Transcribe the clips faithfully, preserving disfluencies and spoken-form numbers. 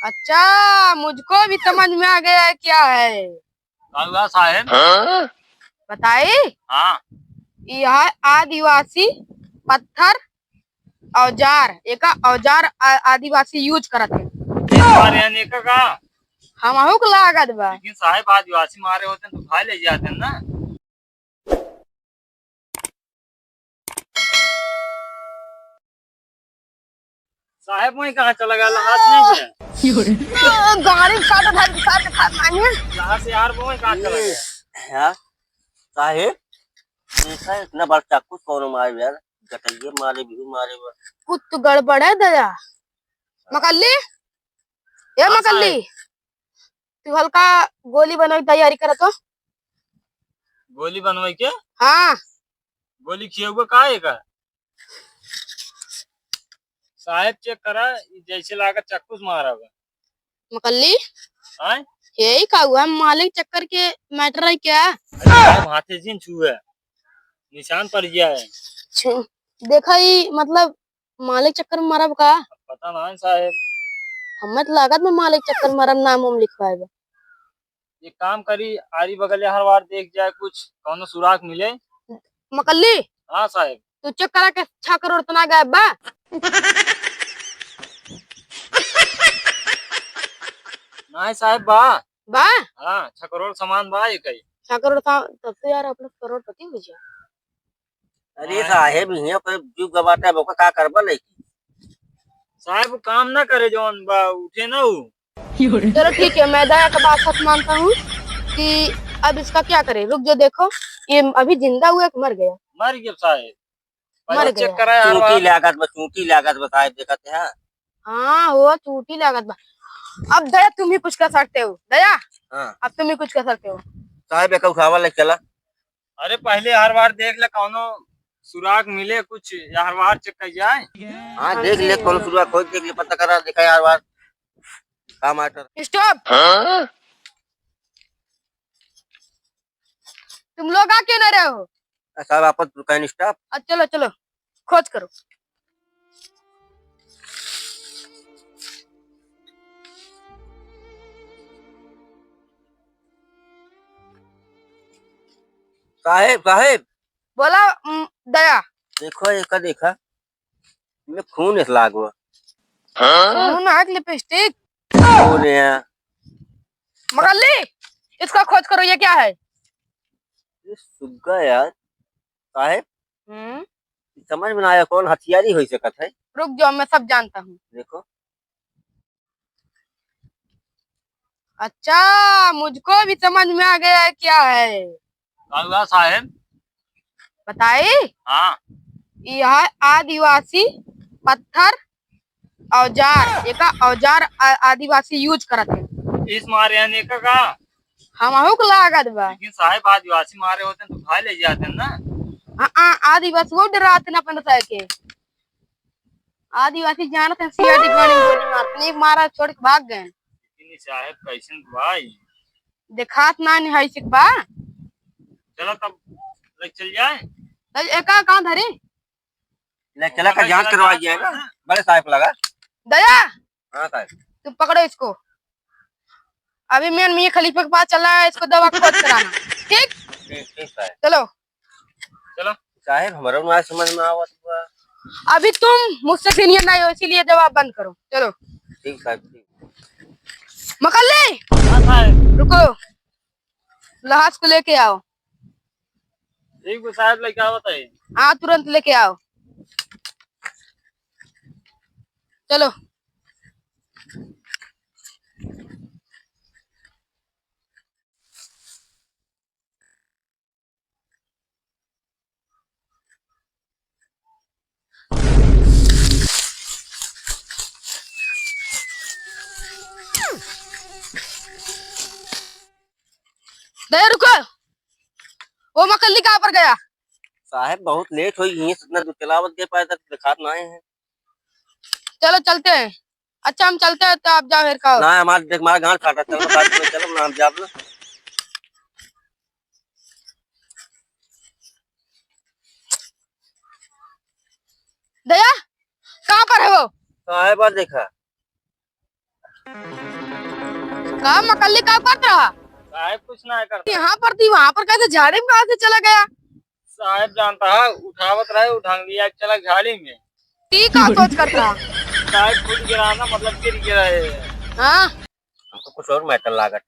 अच्छा, मुझको भी समझ में आ गया है क्या है। का हुआ साहेब? हाँ? बताई? हाँ। यह है आदिवासी पत्थर औजार, एका औजार आ-, आदिवासी use करत है। इस बार यानी एका का? हमहू के लागत बा। लेकिन साहेब आदिवासी मारे होते तो उठा ले जाते ना। साहेब, वहीं कहाँ चला गया? लहास नहीं है? गाड़ी में काट, उठा के, काट, उठा के मांगे। लहास यार, वो वहीं कहाँ चला गया? यार, साहेब, देखा इतना बड़ा चाकू कौन मारे यार? गटैये मारे, बिहू मारे बा। कुछ तो गड़बड़ है दया। मकल्ली, ए हाँ, मकल्ली, साहेब। तू हल्का गोली बनावे की तैयारी करत हो। गोली बनवाई के? हाँ। गोली खियौबे का एका? साहेब check करा, ई जैसे लागा चक्कू से मारा बा। मकल्ली? आय? यही का हुआ, मालिक चक्कर के matter है क्या? अरे साहेब, हाथे से छुए, निशान पड़ गया है। छु-, देखा ई, मतलब, मालिक चक्कर में मरब का? पता ना है साहेब। हमें तो लागत में मालिक चक्कर में मरब, नाम उम लिखवाए बा। एक काम करी, आरी बगल हर बार देख जाए, कुछ कौनो सुराग मिले। मकल्ली? हाँ साहेब। तू check करा के छह करोड़ तना गायब बा? नहीं साहेब, बा। बा? हाँ, छह करोड़ सामान बा ये कही। छह करोड़ सा-, तब तो यार अपना करोड़पति हो जाए। अरे हाँ। साहेब, इहाँ पे जीव गवाता है, ओका का करबा लइकी? साहेब, काम ना करे जौन बा, उठे ना उ। चलो ठीक है, मैं दया का बात सच मानता हूँ कि अब इसका क्या करें। रुक जो देखो, ये अभी जिंदा हुआ है कि मर गया? मर गया साहेब। मर पहले check गया। करा यार चूंटी बात। लागत बा, चूंटी लागत बा साहेब, देखत है। हाँ, वो चूंटी लागत बा। अब दया तुम ही कुछ कर सकते हो, दया। हाँ। अब तुम ही कुछ कर सकते हो। साहेब, एका उठावा ले चला। अरे पहले हर बार देख ले कौनो सुराग मिले कुछ, या हर बार check कर जाए। हाँ, हाँ, देख ले जी। कौनो सुराग खोज देख ले, पता करा, देखा यार बार का matter। Stop। हाँ? तुम लोग आ क्यों ना रहे हो? साहब, आपन दुकान stop। आ, चलो, चलो, खोज करो। साहेब, साहेब। बोला, उम, दया। देखो, एका देखा। में खून एस लागो। हाँ? खून है कि lipstick? खून है। मगल्ली, इसका खोज करो, ये क्या है? ये सुग्गा यार, साहेब, हम्म? समझ में ना आया कौन हथियारी हो सकत है। रुक जाओ, मैं सब जानता हूँ। देखो। अच्छा, मुझको भी समझ में आ गया है क्या है। का हुआ साहेब? बताई? हाँ। यह आदिवासी पत्थर औजार, एका औजार आ-, आदिवासी use करत है। इस मारे यानी एका का? हमहू के लागत बा। लेकिन साहेब आदिवासी मारे होते तो उठा ले जाते ना। हाँ, हाँ, आदिवासी वो डराते ना अपन रसाय के। आदिवासी जानत है, C I D वाले गोली मारते, नहीं मारा, छोड़ के भाग गए। लेकिन ये साहेब कैसन भाई? देखात ना निहाई सिक बा। चलो तब ले चल जाए। तो एका कहाँ धरी? ले चला का जांच करवा जाए ना, बड़े साहेब लगा। दया। हाँ साहेब। तुम पकड़ो इसको। अभी मैं मियाँ खलीफा के पास चला है, इसको दवा खोज कराना। ठीक? ठीक, ठीक साहेब। चलो। चलो। साहेब, हमारा ना समझ में आवत बा। अभी तुम मुझसे senior नहीं हो, इसीलिए जवाब बंद करो। चलो। ठीक साहेब, ठीक। मकल्ली! हाँ साहेब। रुको। लहास को लेके आओ। ठीक बा साहेब, लेके आवत है। हाँ, तुरंत लेके आओ। चलो। दया रुको, वो मकल्ली कहाँ पर गया? साहेब, बहुत late हो गई है, इतना दूर चलावत गए पैदल, दिखात ना आए हैं। चलो चलते हैं। अच्छा, हम चलते हैं, तो आप जाओ हेर खाओ। ना, हमार देख, हमारा गांड फाटा, चलो, साथ में चलो ना, हम जाब ना। दया, कहाँ पर है वो? साहेब, और देखा। का मकल्ली का करत रहा? साहेब कुछ ना करता। यहाँ पर थी, वहाँ पर कैसे झाड़ी में कहाँ से चला गया? साहेब जानता है, उठावत रहे, उठांग लिया, चला झाड़ी में। ती का सोच करता? साहेब खुद गिरा ना, मतलब गिर गिरा है। हाँ। हमको कुछ और matter लागत।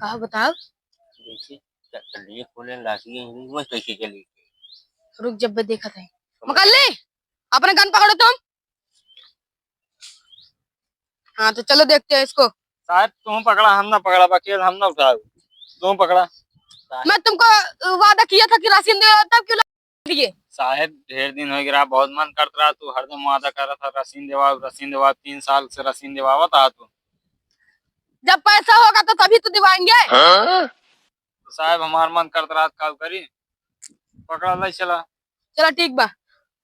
कहा बताओ? देखिए, च-, चलिए खोले लागी है, वही कैसे चली? रुक जब मैं देखत है। मकल्ली, अपने gun पकड़ो तुम। हाँ, तो चलो देखते हैं इसको। साहेब, तुम पकड़ा, हम ना पकड़ा, वकील हम ना उठाओ, तुम पकड़ा। मैं तुमको वादा किया था कि राशन दे, तब क्यों ला दिए? साहेब, ढेर दिन हो गया, बहुत मन करत रहा, तू हरदम वादा करत था, राशन देवाओ, राशन देवाओ, तीन साल से राशन देवावत आ तू। जब पैसा होगा तो तभी तो दिवाएंगे। हाँ? तो साहेब, हमार मन करत रहा, का करी, पकड़ा ले चला। चला ठीक बा,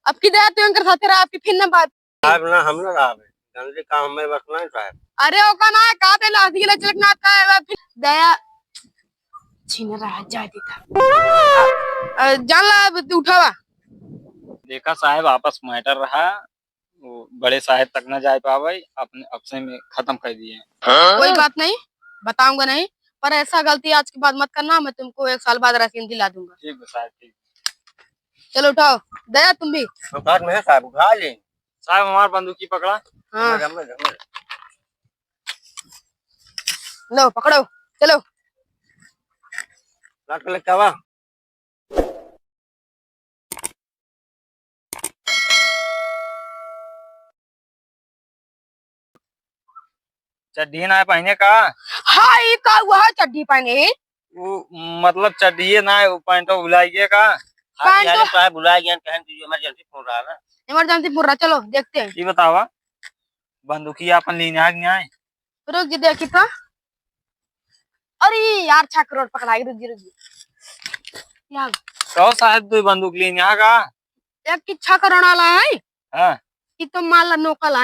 अब की दया तू इनकर साथे रहा, आपकी फिर ना बात। साहेब ना, हम ना रहबे। गंदे काम में बस नहीं साहेब। अरे ओका ना, का दे ला, अभी ले चलक ना आता है, फिर दया छीन रहा, जा देता। अ, जान ला, अब तू उठावा। देखा साहेब, आपस matter रहा, वो बड़े साहेब तक ना जाए पावे, अपने आपसे में खत्म कर दिए। कोई बात नहीं, बताऊंगा नहीं, पर ऐसा गलती आज के बाद मत करना, मैं तुमको एक साल बाद राशन दिला दूंगा। ठीक है साहेब, ठीक। चलो उठाओ, दया तुम भी। औकात में है साहेब, उठा ले। साहेब, हमार बंदूकी पकड़ा। हाँ। हमर, हमर, हमर। लो, पकड़ो, चलो। लाट के लेके आवा। चड्ढी ना पहने का? हाँ, ई का हुआ है चड्ढी पहने? वो, मतलब, चड्ढिए ना है, वो पैंटो भुलाइए का? हाँ, पैंटो यार, तो है, भुला गया, कहें कि emergency फोन रहा ना। Emergency फोन रहा, चलो, देखते हैं। ये बतावा, बंदूकिया अपन लेने आ गया है? रुक जी, देखी तो। अरे यार, छह करोड़ पकड़ा गई, रुक जी, रुक जी। यार। कहो साहेब, तू बंदूक लेने आ गा? एक की छह करोड़ वाला है। हाँ। ये तो माल नौकल है।